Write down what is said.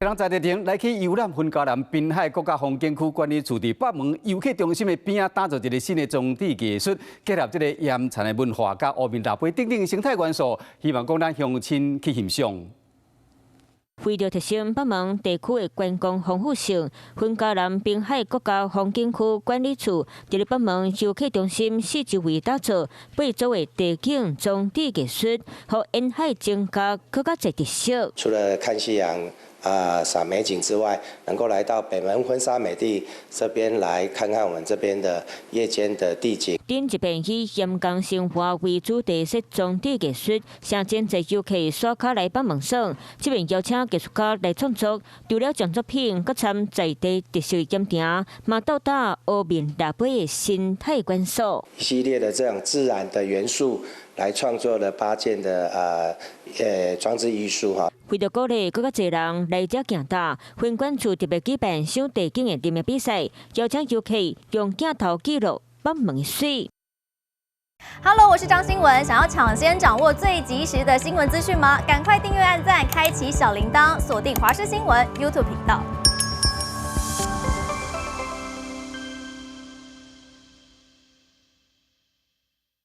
人在地頂來去遊覽雲嘉南濱海國家風景區管理處佇北門遊客中心的邊仔，打造一个新的裝置藝術，結合這个岩田的文化、佮烏面蜊粿等等生態元素，希望講咱鄉親去欣賞。為著提升北門地區的觀光豐富性，雲嘉南濱海國家風景區管理處佇咧北門遊客中心四周圍打造八組的地景裝置藝術，予沿海增加閣較濟特色。除了看夕陽啊、賞美景之外，能夠來到北門婚紗美地這邊來看看我們這邊的夜間的地景。頂一遍以鹽工生活為主題設裝置藝術，誠濟遊客刷卡來北門耍。這遍邀請藝術家來創作，除了將作品閣參在地特色鹽埕，嘛到達烏面蜊粿的生態元素。一系列的這種自然的元素來創作了八件的裝置藝術哈。為著鼓勵閣較濟人來遮行踏，分管處特別舉辦賞地景的攝影比賽，邀請遊客用鏡頭記錄北門的媠。 Hello，我是張新文，想要搶先掌握最及時的新聞資訊嗎？趕快訂閱、按讚、開啟小鈴鐺，鎖定華視新聞 YouTube 頻道。